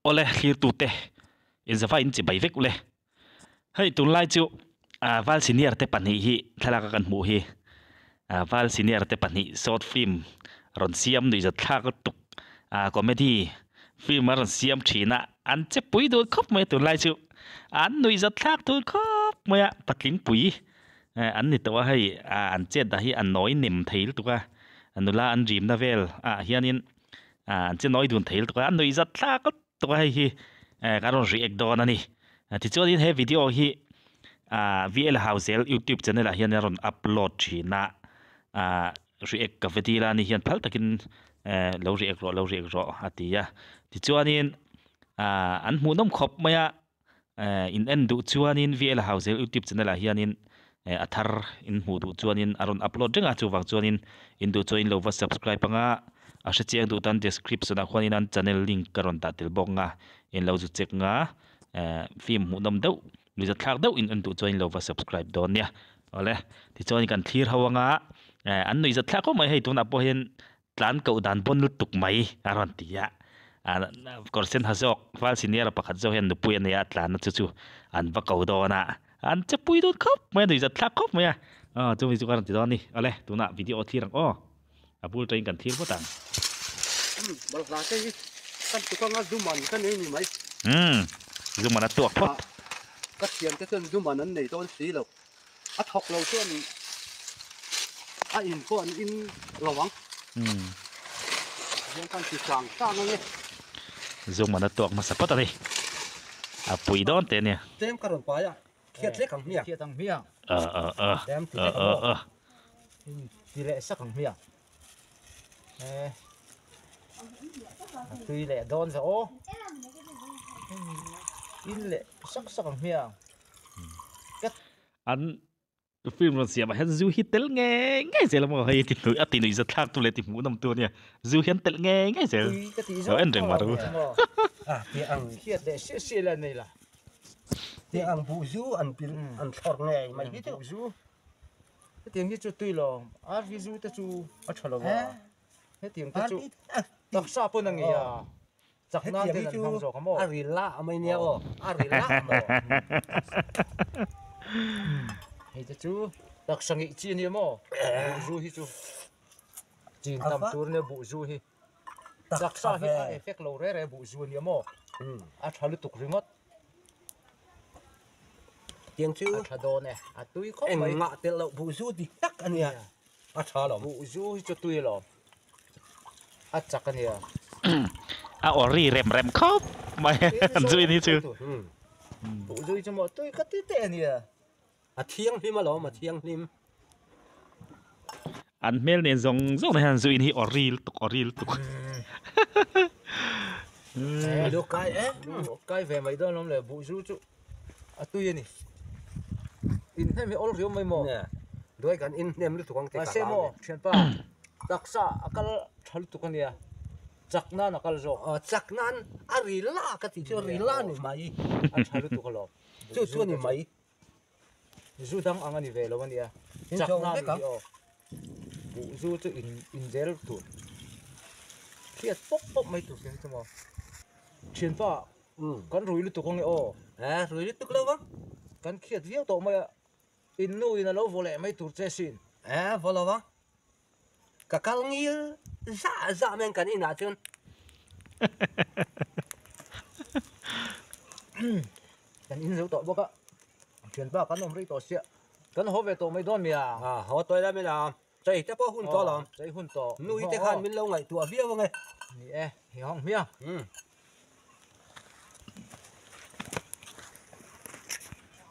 Awle thlirtute inzava in chibai vek ule. Hei tunlai chu ah val senior te pahnih hi thlalak a kan hmuh hi ah val senior te pahnih short film rawn siam nuih zat thlak lutuk ah comedy film a rawn siam thin a an che pui dun khawp mai a tunlai chu an nuih zat thlak dun khawp mai a patling pui eh an ni tawh a hei ah an chet dah hi a nawi nem thei lutuk a nula an rimna vel ah hianin. Ah an che nawi dun thei lutuk a, a nuih zat thlak lutuk a hei hi eh kan rawn react dawn a ni. Tichuanin he video hi ah VL Hauzel youtube channel ah hian a rawn upload thin a, ah react ka va dil a ni hian phal takin eh lo react rawh lo react rawh a ti a. Tichuanin ah an hmuhnawm khawp mai a. Eh in en duh chuanin VL Hauzel youtube channel ah hianin eh a thar in hmuh duh chuanin a rawn upload reng a chuvang chuanin in duh chuan in lo va subscribe anga a hre chiang duh tan description ah khuanin an channel link ka rawn dah tel bawk anga in lo zu check anga eh film hmuhnawm deuh nuihzatthlak deuh in en duh chuan in lo va subscribe dawn nia awle tichuan kan thlir ho anga eh an nuihzatthlak khawp mai hei tunah pawh hian Tlan koh dan pawn lutuk mai a rawn ti a, kawr sen ha zawk val senior pakhat zawk hian nupui a nei a, tlanna chu chu an va ko dawn a, an che pui dawn khawp mai a, nuihzat thlak khawp mai a, aw chumi chu ka rawn ti dawn a ni, awle tunah video thlir ang aw, a bul tawhin kan thlir phawt ang. Balhla te hi kan tuk anga zuman ka nei ni mai. Umm zuman a tuak phawt. Ka thiante chuan zuman an nei dawn si lo. A thawk lo chuan a in pawh an in lo ang. Hian kan ti chang chang ang e. Zoom an a tuak hmasa phawt a ni. A pui dawn teh ania. Tlem ka rawn pai a, khiat lek ang hmiang. Khiat ang hmiang. A a a. Tlem ti A lek a ang aw. a. Ti leh sak ang hmiang. E. A tui leh dawn ve aw. In leh sak sak ang hmiang. An film rawn siamah hian zu hi tel ngei ngei zel a maw hei ti hnuai a ti nuih zat thlak tu leh ti hmuh nawm tu ania zu hian telh ngei ngei zel lo en reng mar u. Khiat leh siah siah la nei la. Ti ang buh zu an pil an thlawr ngei mai hi chu. Buh zu hetiang hi chu tui lo RV zu te chu a tha lo a hetiang te chu taksa pawn a ngei a. Chak nan ten an hmang zawk a maw? A ri lah mai nia aw, a ri lah maw? Hei te chu taksa ngeih chi a nia maw? Buh zu hi chu chin tam tur nia buh zu hi. Taksa hi a effect lo re re buh zu a nia maw? A tha lutuk ringawt. Tiang chu a tha dawn e, a tui khawp mai. Engmah telh loh buh zu dik tak a nia, a tha lo. Buh zu hi chu tui alawm. A chak a nia. A aw ri rem rem khawp mai an zui ni chu. Buh zui chu maw tui ka ti teh a nia. A thianghlim alawm a thianghlim. An hmel nen zawng zawng te hian an zuin hi aw ri lutuk aw ri lutuk. Lu kai e. Lu kai ve mai dawn alawm le buh zu chu a tui a ni. Inhnem hi awl riau mai maw? Duai kan inhnem lutuk ang tih ka Mahse hlau maw a ni. thianpa taksa a kal tha lutuk a nia, chak nan a kal zawk. Aw chak nan a ri la ka tih chu a ri la ni mai. A tha lutuk alawm. Chu chu a ni mai. Zu dang ang a ni ve lo a nia, chak nan hi aw. Buh zu chu in inzel tur. Hriat pawp pawp mai tur chu maw. Thianpa kan rui lutuk ange aw. Eh rui lutuk lo vang. Kan khiat viau tawh mai a. In nu in a lo vaw leh mai tur che sin. Eh vaw lo vang. Ka kal ngil zah zah mai ang kan inah chuan. Kan in zo tawh bawk a. Thianpa kan awm rei tawh sia. Kan haw ve tawh mai dawn mi a. Ah haw tawi la min a. Chei te pawh hun tawh lo. Chei hun tawh. Nui te khan min lo ngaihtuah viau ang e. Ni e, hi hawng hmiang.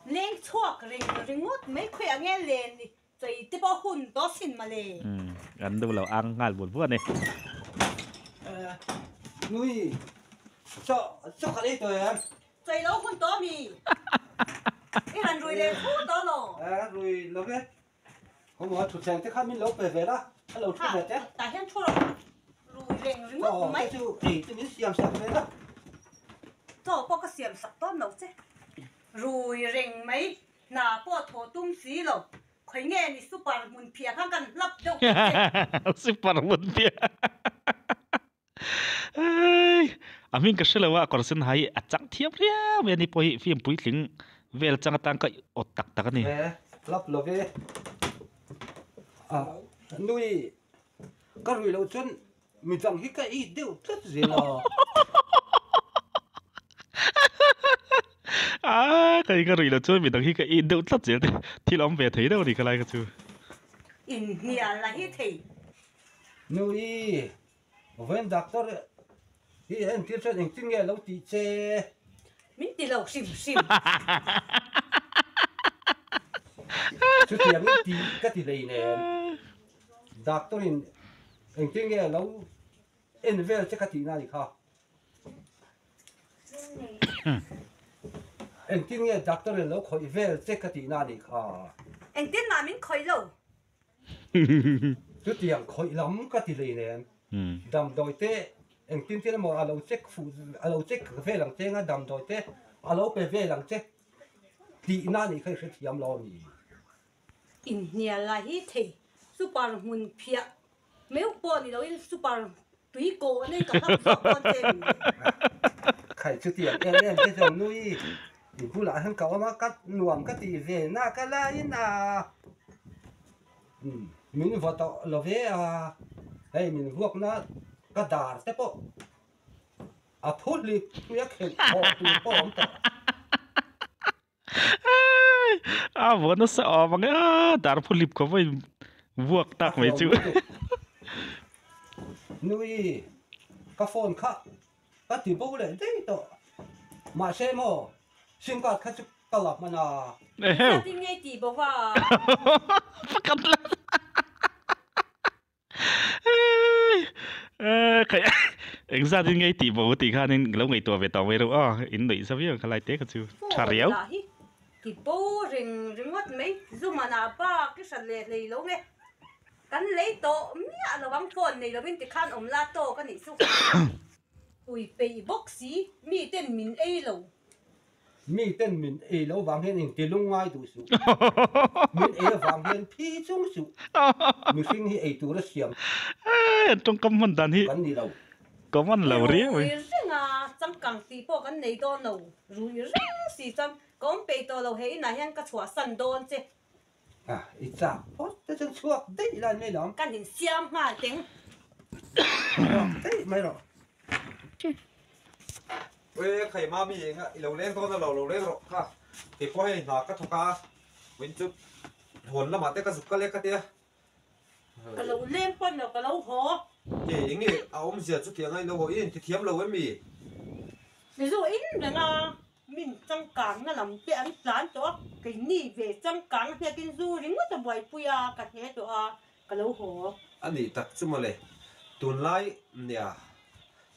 Leng chhuak reng ringawt mai khawi ang e len ni chei te pawh hun tawh sin male. Umm an duh lo ang nghal buat buat a ni. Nui chaw chaw ka lei tawh em? Chei lo hun tawh mi? I han rui leh thu tawh lo. Eh rui lo ve. Khaw thutthleng te kha min lo pe ve la, a lo thu ve te. Tah hian thu rawh rui reng ringawt mai. Chaw te chu ei te min siam sak ve la. Chaw pawh ka siam sak dawn lo che. Rui reng mai, hna pawh thawh tum si lo. Khawi nge ni super hmun phiah khan kan hlap deuh che. Super hmun phiah. Hei! A hming ka hre lo a, kawr sen ha hi a chang thiam riau mai a ni pawh hi film puitling vel chang atan ka awt tak tak a ni. He hlap lo ve a nui ka rui loh chuan midang hi ka it deuh tlat zel a. A kei ka rui loh chuan midang hi ka it deuh tlat zel te thil awm ve thei deuh a ni khalai kha chu. Inhnial la hi thei. Nui Vawiin doctor hi entir chuan engtin nge lo tih che? Min ti lo hrim hrim. Chutiang in tih ka ti hlei nen doctor in engtin nge lo en vel che ka tihna a ni kha. Engtin nge doctor in lo khawih vel che ka tihna a ni kha. Engtin mah min khawih lo. Chutiang khawih lam ka ti hlei nen, damdawi te engtin tin emaw a lo check fuh a lo check vel ang che nga damdawi te a lo pe vel ang che tihna a nih kha i hrethiam lo a mi? Inhnial lai hi thei super hmun phiah meuh pawh ni loin super tui kawh nei ka hlap zawk dawn che min le. Khai chutiang em em te zawng nui i bulah hian ka awm a ka nuam ka tih ve na ka laiin a min vaw tawh lo ve a hei min vuakna ka dar te pawh a phu hlip hlui a khelh thawh tur pawh a awm tawh. A vaw nasa awm ang e a dar phu hlip khawp a in vuak tak mai chu. Nui ka phone kha ka ti bo leh daih tawh mahse maw sim card kha chu ka la hman a. Eheu. Engzat in nge i tih bo va? Pakhat la. Engzat in ngei tih bo tih khanin lo ngaihtuah ve tawh mai reuh a, in nuih za viau ang kha lai te kha chu tha riau. Phone lah hi ti bo reng ringawt mai, Zuman ah bak i hrat leh hlei lo nge, kan lei tawh miah lo ang phone nei lovin tikhan awm la tawk a nih chu. Ui peih bawk si, miten min ei lo. Mi ten min ei lo vang hian engti lung ngai duh suh. Min ei avang hian phi chung suh. Mihring hi ei tura siam An tawngkam hman dan hi kan ni lo. Common lo riau mai. Rui reng a, changkang tih pawh kan nei dawn lo. Rui reng si chuan ka awm peih tawh lo, he inah hian ka chhuahsan dawn che. A, i chak phawt te chuan chhuak daih lai mai lo. Kan insiam nghal teng. Chhuak daih mai rawh. Ui khai mami eng a i lo leng dawn a lo lo leng rawh kha kei pawh hei hna ka thawk a min chu hawn lamah te ka zuk ka lek ka tia. Ka lo leng pawn lo ka lo haw. Ke eng nge a awmzia chu tiang a i lo haw i inti thiam lo em mi? Mizo in reng a min changkang na lam te an tlan tawh a keini ve changkang hniakin zu ringawt a buaipui a ka hne tawh a ka lo haw. A nih tak chu mawle, tunlai nia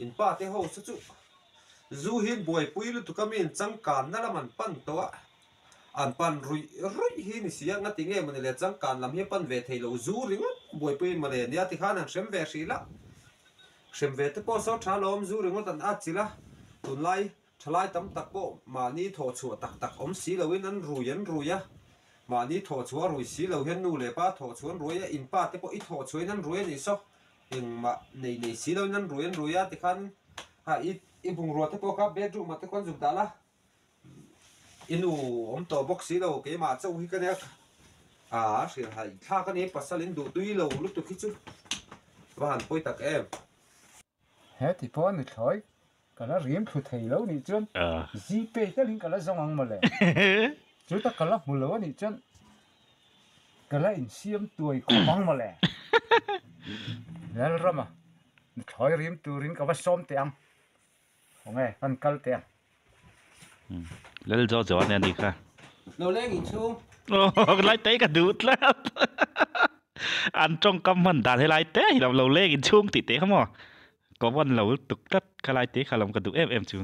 in pa te ho chu chu zu hi buaipui lutuk a mi in changkanna lam an pan tawh a, an pan ruih ruih hi ni si a, ngati nge mawni le changkan lam hi a pan ve thei lo, zu ringawt buaipui mawle nia tikhan an hrem ve hrih la, hrem ve te pawh saw tha lawm zu ringawt an at chilh a, tunlai Thalai tam tak pawh mahni thawhchhuah tak tak awm si loin an rui an rui a, mahni thawhchhuah a rui si lo hian nu leh pa thawhchhuah an rui a, in pa te pawh i thawhchhuahin an rui a nih saw, engmah nei nei si loin an rui an rui a tikhan ha i i bungrua te pawh kha bedroom ah te khuan zuk dah la, i nu awm tawh bawk si lo keimah chauh hi ka nia a hrilhhaih thlak a ni pasal in duhtui lo lutuk hi chu va han pawi tak em. He ti pawh a ni thlawi Ka la rim thlu thei lo nih chuan Gpay tal in ka la zawng ang mawle. Chu ta ka la hmu lo a nih chuan ka la insiam tuai khawp ang mawle. Lalrama nuthlawi rim turin ka va sawm teh ang. Khawnge kan kal teh ang. Lal jo jo ania ni kha. Lo leng in chhung. Aw lai te ka duh tlat. An tawngkam hman dan helai te hi lo leng in chhung tih te kha maw. Common lo lutuk tlat kha lai te kha lawm ka duh em em chu.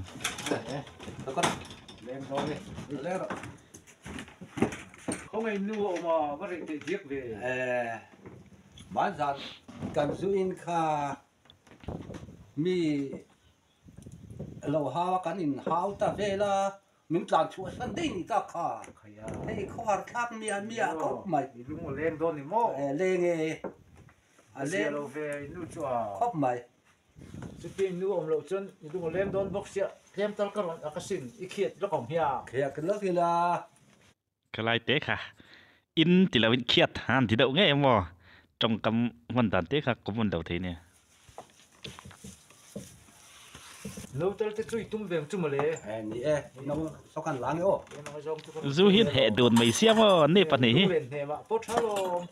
Khawngaih nu a awm a, va reh teh diak ve. Hmanzan kan zu in kha mi lo hau a kan in hau ta vel a, min tlan chhuah san daih nih tak kha. Hei khawhar thlak miah miah khawp mai. I lung a leng dawn ni maw? Leng e. A zia lo ve i nu chu a. Khawp mai. Chuti nu awm loh chuan i lung a leng dawn bawk sia, tlem tal ka rawn ak asin, i khiat lawk ang hian. Khiat lawk ila. Ka lai te kha in ti loin khiat han ti deuh ngei emaw tawngkam hman dan te kha common lo thei nia. No tel te chu i tum veng chu mawle. Ni e, no saw kan la nge aw. Zu hian heh dun mai sia maw an ni pahnih hi. Lunglen hnemah pawh tha lawm.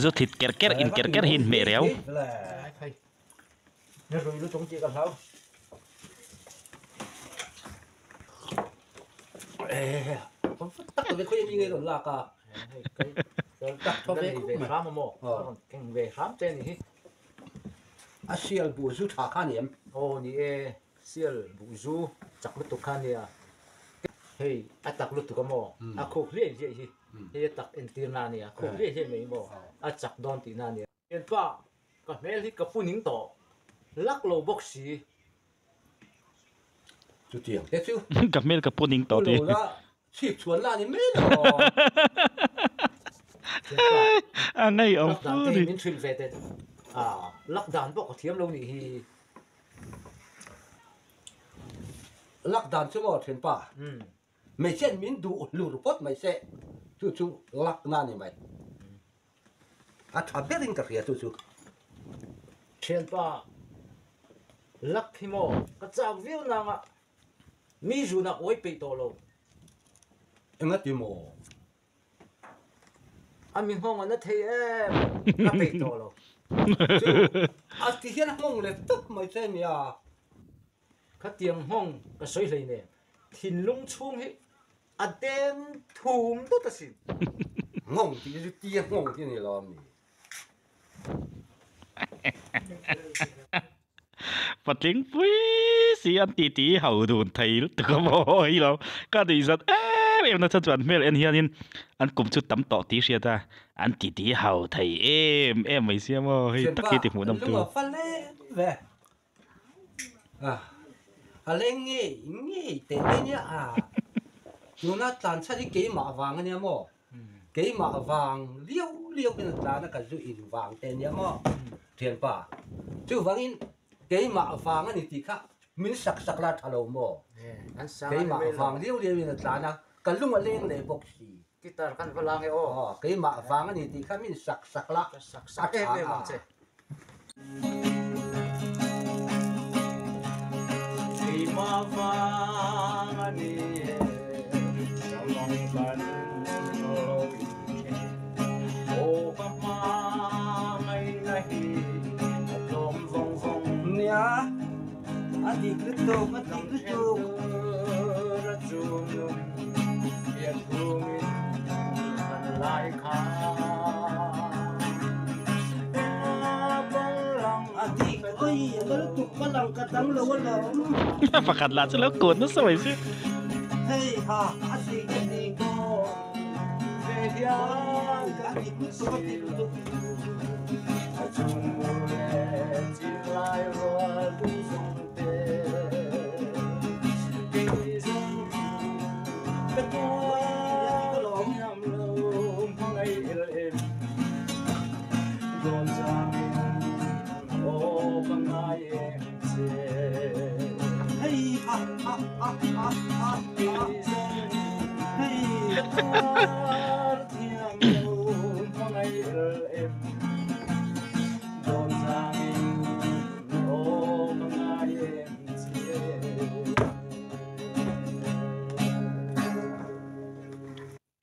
Zu thlit ker ker in ker ker hi in hmeh riau. A sial bu zu tha kha ni em? Aw ni e, sial bu zu chak lutuk kha nia. Hei a tak lutuk a maw? A khuk hliai hliai hi. Hei a tak entir na nia, khuk hliai hliai mai maw? A chak dawn tih na nia. Thianpa, ka hmel hi ka pu ning tawh lak lo bawk si. Chutiang te chu. Ka hmel ka pu ning tawh tih. Pu lo la chhip chhuan la ni mai lo. Thianpa, A ngeiawm lak dan fu te hi ni. min hrilh ve teh. Ah, lak dan pawh ka thiam lo nih hi. Lak dan chu maw thianpa? Hmeichhian min duh hlur phawt mai se, chu chu lakna a ni mai. A tha berin ka hria chu chu. Thianpa, lak hi maw ka chak viau nanga mi zunah uai peih tawh lo. Engati maw? A mi nghawng a na thei em? Ka peih tawh lo. Chu a ti hian a nghawng leh tawp mai che nia. Khatiang nghawng ka sawi hlei nen thinlung chhung hi a deng thum dawt asin. Nghawng tih hi chu tia nghawng hi a ni lo a mi. Patling pui si an ti ti ho dun thei lutuk a maw hi lo ka nuih zat em em nasa chuan hmel en hianin an kum chu tam tawh tih hriat a an ti ti ho thei em em mai sia maw hei tak hi ti hmuh nawm tu. A leng ngei ngei teh mai nia a tuna tlan chhan hi keimah vang a nia maw keimah vang liau liau hian a tlan a ka zu in vang te nia maw thianpa chuvangin keimah vang a ni tih kha min sak sak la tha lo maw keimah vang liau liau in a tlan a ka lung a leng leh bawk si Guitar kan va la nge aw. Aw keimah vang a ni tih kha min sak sak la Sak sak em em ang che. Keimah vang a ni e, Shalom kan lo inthen. Aw ka hmangaihna hi a tlawm vawng vawng. Nia, a dik lutuk, a dik lutuk. Pakhat lah chu lo kun nasa mai si.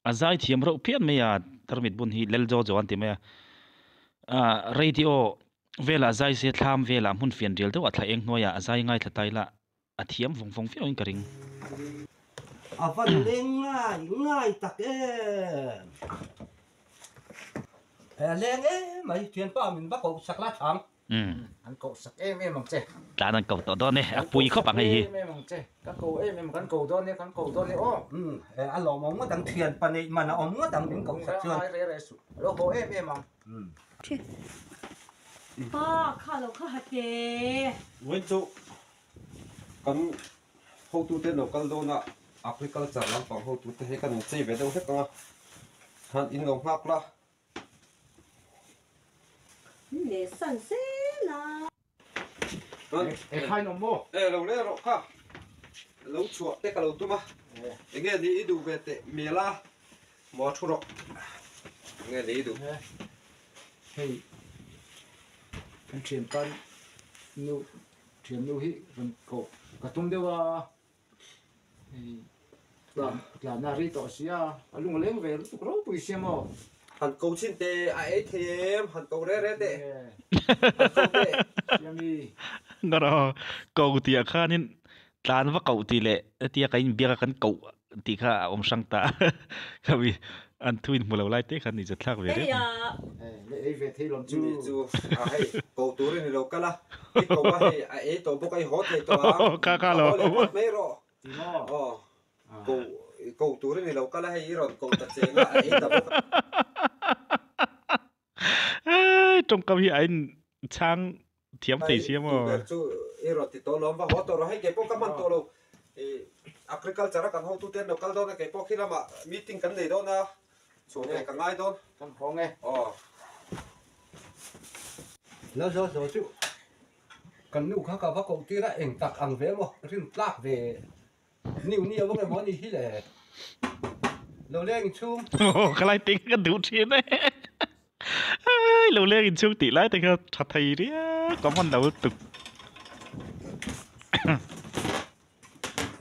A zai thiam reuh phian mai a, tarmit bun hi Lel Jo Jo an ti mai a, ah radio velah zai se thlam velah hmun fian rial deuh a thla eng hnuaiah a zai ngaithla ta ila a thiam vawng vawng viau in ka ring. A van leng ngai ngai tak em. He a leng em mai thianpa min va koh sak la thang. An koh sak em em ang che. Tlan an ko tawh dawn e, a pui khawp ang hei hi. Em em ang che, ka ko em em kan ko dawn e, kan ko dawn e aw. A lawm awm ngawt ang, thian pa neih man a awm ngawt ang min koh sak chuan. Ngai reh reh suh, a lo haw em em ang. Pa kha lo kha ha te. Vawiin chu. Kan hotute lo kal dawn a, agriculture lampang hotute hi kan inchei ve deuh hlek ang a, han in lo nghak la. Leh san zel a. E khain awm maw? E lo leh rawh kha. Lo chhuah te ka lo tum a. Enge ni i duh ve teh mial a maw thu rawh. Enge ni i duh? Hei kan thian tan nu thian nu hi rawn koh ka tum deuh a. Hei tlan tlan a ri tawh sia a lung a leng ve lutuk ropui sia maw. Han ko chin teh a ei thei em han ko re re teh han ko teh. Siami. Ngaro ko tih ah khanin tlan va koh tih leh hetia kan inbiak a kan koh tih kha a awm hrang ta khami an thu inhmu lo lai te khan inzat thlak ve riau mai. Le ei ve thei lawm chu. Ni chu a hei ko tur in ilo kal a i ko a hei a ei tawh bawk a i haw thei tawh ang Kha kha a lo haw leh phawt mai rawh Ti maw? Aw ko ko tur in ilo kal a hei i rawn ko ta cheng a a ei ta bawk a. Tawngkam hi a in chhang thiam thei sia maw? Tuber chu i rawn ti tawh lawm va haw tawh rawh hei keipawh ka hman tawh lo i agriculture a kan hotu te an lo kal dawn a keipawh khi lamah meeting kan nei dawn a chhuah ve ka ngai dawn. Kan hawng e. Aw. Lo zo zo chu kan nu kha ka va koh tir a eng tak ang ve maw rin tlak ve Niu ni avang emaw ani hi le. Lo leng inchhung. Aw ka lai te ka duh thin e. Ai lo leng inchhung tih lai te kha tha thei riau ka hman lo lutuk.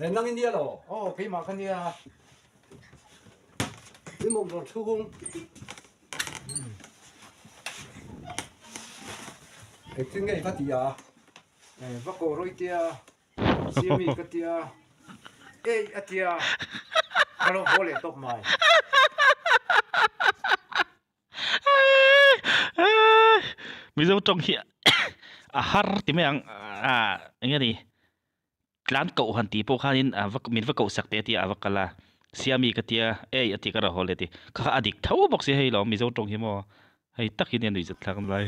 He nang i nia lo. Aw keimah ka nia. I mawm rawn chhung. Engtin nge i va ti a? Va ko rawih tia. Siami ka tia, ei a tia, ka lo haw leh tawp mai. Mizo tawng hi a har ti mai ang a eng nge ni tlan koh han tih pawh khanin a va min va koh sak teh a tia a va kal a Siami ka tia ei a ti ka rawn haw leh a ti kha kha a dik tho bawk si hei lo Mizo tawng hi maw Hei tak hi nia nuihzat thlak lai.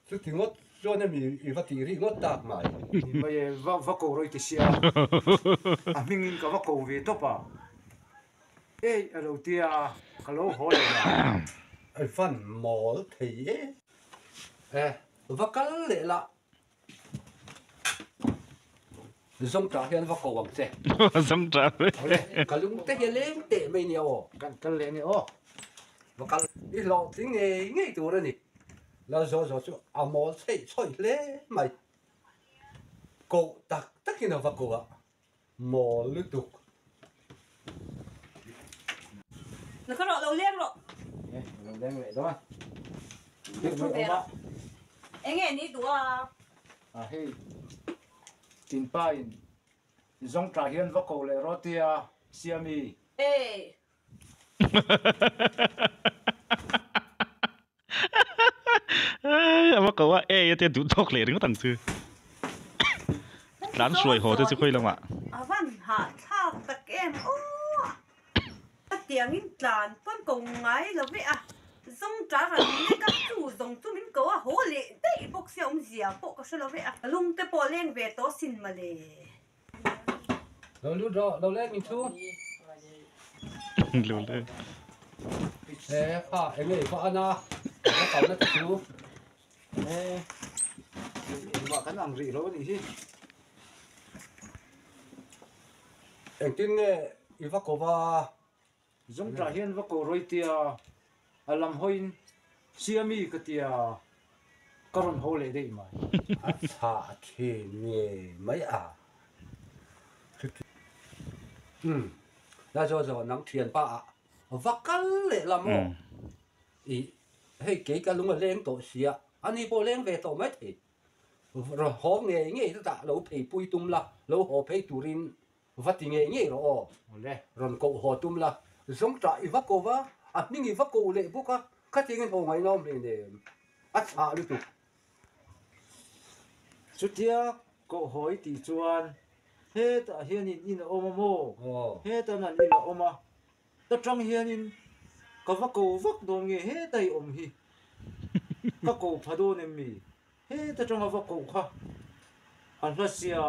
Chuti ngawt chuan emi i va tih rih ngawt tak mai. Ni mai e, va va ko rawih ti sia. A hmingin ka va ko ve tawp a. Ei a lo tia, ka lo haw leh la. I fan mawl thei e. E, va kal leh la. Zawngṭah hian va ko ang che. Zawngṭah ve. Awle, ka lung te hi a leng teh mai nia aw. Kan kal leh nia aw. Va kal. I hlawhtling ngei ngei tur a ni. Lalzaw zaw chu a mawl chheih chhawih hle mai. Koh tak takin a va ko a, mawl lutuk. Na kha rawh, lo leng rawh. E, lo leng leh dawn. Thu ve rawh. Enge ni duh a? A hei, tinpa in zawngṭah hian va ko leh rawh tia Siami. E. A va ko a, ei a tia duh tawk leh ringawt ang chu. Tlan hruai haw te chu khawi lamah. A van hahthlak tak em aw. A tiangin tlan pawn ko ngai lo ve a, zawng ta ran nek a, chu zawng chu min ko a haw leh daih bawk sia awmzia pawh ka hre lo ve a, lung te pawh leng ve tawh sin mawle. Lo lut rawh, lo leng in chhung. Lo leng. He kha eng nge i va an a, va kal na te chu. He engmah kan ang rih lo a nih hi. Engtin nge i va ko va? Zawngṭah hian va ko rawih tia a lam hawiin Siami ka tia ka rawn haw leh daih mai. A chhah thin nge mai a. Umm la zaw zaw nang thianpa ah va kal leh la maw? Ih hei kei ka lung a leng tawh sia ani pawh leng ve tawh mai thei. Rawn haw ngei ngei chutah lo phei pui tum la lo haw phei turin Va ti ngei ngei rawh aw. Awle. Rawn koh haw tum la. Zawngṭah i va ko va, a hming i va koh leh bawk a, khatiangin haw ngaihnawm hle nen a chhah lutuk. Chutia koh haw i tih chuan hetah hianin in a awm a maw? Hetan an in a awm a, ta tang hianin ka va ko vak dawn nge heta i awm hi? Ka ko pha dawn em mi? Heta tanga va koh kha. A hla sia,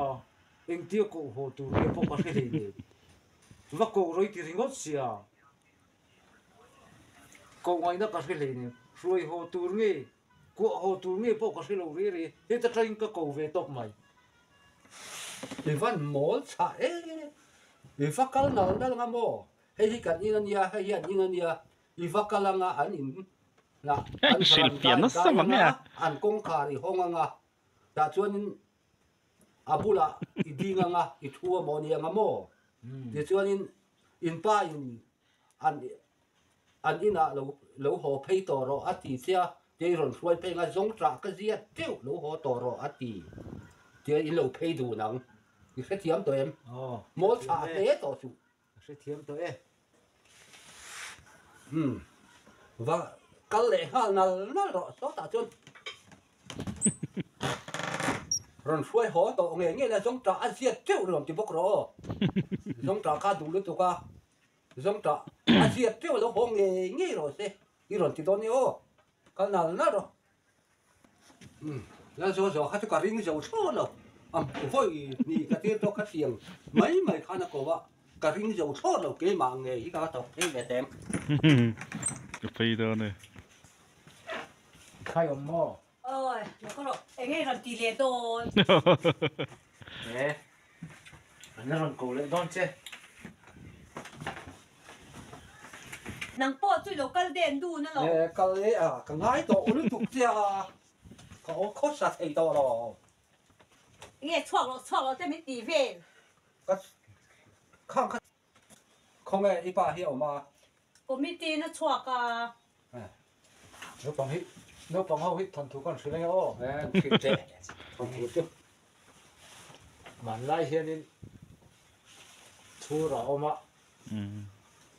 engtia koh haw tur nge pawh ka hre hlei nen. Va koh rawih ti ringawt sia, koh ngaihna ka hre hlei nen. Hruai haw tur nge, kuah haw tur nge pawh ka hre lo re re, heta tangin ka ko ve tawp mai. I van mawl chhah e, i va kal nal nal nga maw? Hei hi kan in a nia, hei hi an in a nia, i va kal anga an in lah an Hrilhfiah nasa mang e a. An kawngkhar i hawng anga, tah chuanin a bulah i ding anga i thu a maw ni anga maw? Tichuanin in pa in an an inah lo lo haw phei tawh rawh a ti che a, tia i rawn hruai phei anga zawng ṭah ka ziat teuh lo haw tawh rawh a ti tia in lo phei dun ang. I hrethiam tawh em? Mawl chhah hle tawh suh. Ka hrethiam tawh e. Umm va kal leh nghal nal nal rawh sawtah chuan rawn hruai haw tawh ngei ngei la zawng tah a ziat teuh rawm ti bawk rawh aw. Zawng tah kha duh lutuk a zawng tah a ziat teuh lo haw ngei ngei rawh se i rawn ti dawn nia aw kal nal nal rawh. Umm la zo zo kha chu ka ring zo thlawt lo a vawi hnih ka tir tawk kha tiang mai mai khan a ko a ka ring zo thlawt lo keimah ngei hi ka thawk phei ve teng. Ka phei dawn e. Khai awm maw? Awi lo ka rawh eng nge rawn ti leh dawn. E an la rawn ko leh dawn che. Nang pawh chu i lo kal den dun a lo. E kal e a ka ngai tawh lutuk che a ka aw khawsa thei tawh lo. Nge chhuak loh chhuak loh te min tih vel. Ka khang kha khawnge i pa hi a awm a. Committee in a chhuak a. Naupang hi naupang ho hi thawnthu kan hrilh enge aw. Hrilh teh thawnthu chu. Hmanlai hianin chhur a awm a,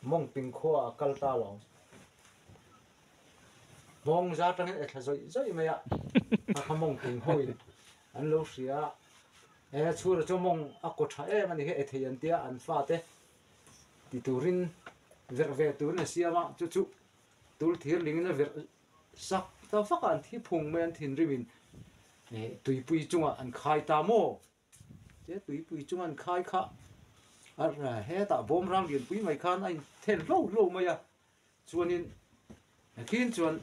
mawngping khua a kal ta lo. Mawng za atangin e thla zawih zawih mai a, a kha mawngping hoin an lo hria a. E chhura chu mawng a kaw tha em a ni hi e thei an tia an fate ti turin verh ve turin a siam a, chu chu tul thir lingin a verh sak ta vak a, an thi phung mai an thinrimin tuipui chungah an khai ta maw? Che tuipui chunga an khai kha a hetah bawm rang lianpui mai khan a inthen hlo hlo mai a, chuanin khin chuan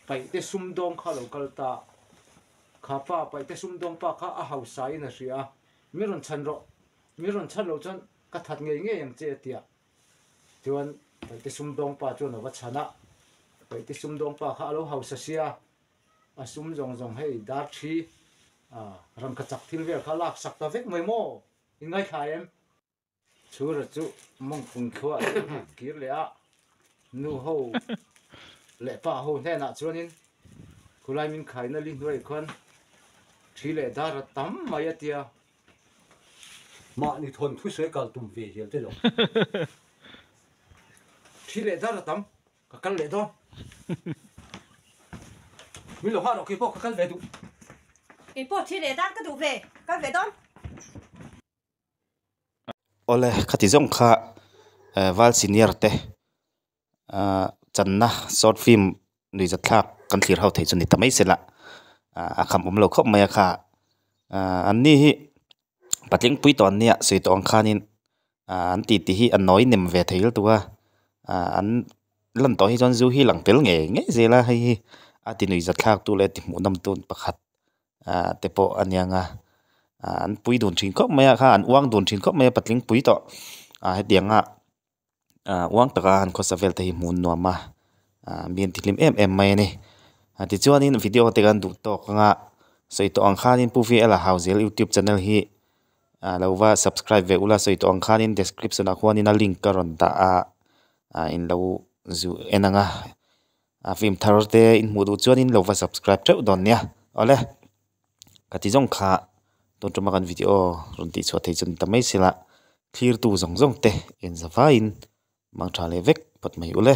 paihte sumdawng kha a lo kal ta, kha pa paihte sumdawng pa kha a hausa in a hria a, mi rawn chhan rawh, mi rawn chhan loh chuan ka that ngei ngei ang che a ti a, chuan paihte sumdawng pa chuan a va chhan a, paihte sumdawng pa kha a lo hausa sia. A sum zawng zawng hei dar thi rangka chak thil vel kha lak sak ta vek mai maw? In ngaithla em? Chhura chu mawngphung thluah chuan kir leh a, nu ho leh pa ho hnenah chuanin khulai min khaina li hnuai khuan thi leh dar a tam mai a tia. Mahni thawn thusawi kal tum ve zel te lo. Thi leh dar a tam. Ka kal leh dawn. Min lo nghah rawh keipawh ka kal ve duh. Keipawh thi leh dan ka duh ve, kal ve dawn. Awle khati zawng kha val senior te channa short film nuihzat thlak kan thlir ho thei chu ni ta mai se la a kham awm lo khawp mai a kha an ni hi patling pui tawh an nia sawi tawh ang khanin an tih tih hi a nawi nem ve thei lutuk a an lan tawh hi chuan zu hi lang tel ngei ngei zel a hei hi a ti nuihzat thlak tu leh ti hmuh nawm tu pakhat te pawh a niang a an pui dun thin khawp mai a kha an uang dun thin khawp mai a patling pui tawh hetiang a uang taka an khawsa vel te hi hmuh nuam a mi an ti hlim em em mai a ni tichuanin video te kan duh tawk anga sawi tawh ang khanin pu V_L a hau zel youtube channel hi lo va subscribe ve ula sawi tawh ang khanin description ah khuanin a link ka rawn dah a in lo zu en ang a a film thar te in hmuh duh chuanin lo va subscribe theuh dawn nia awle ka ti zawng kha tun tuma kan video rawn tih chhuah thei chu ni ta mai se la thlir tu zawng zawng te en za vaiin mang tha leh vek phawt mai ule.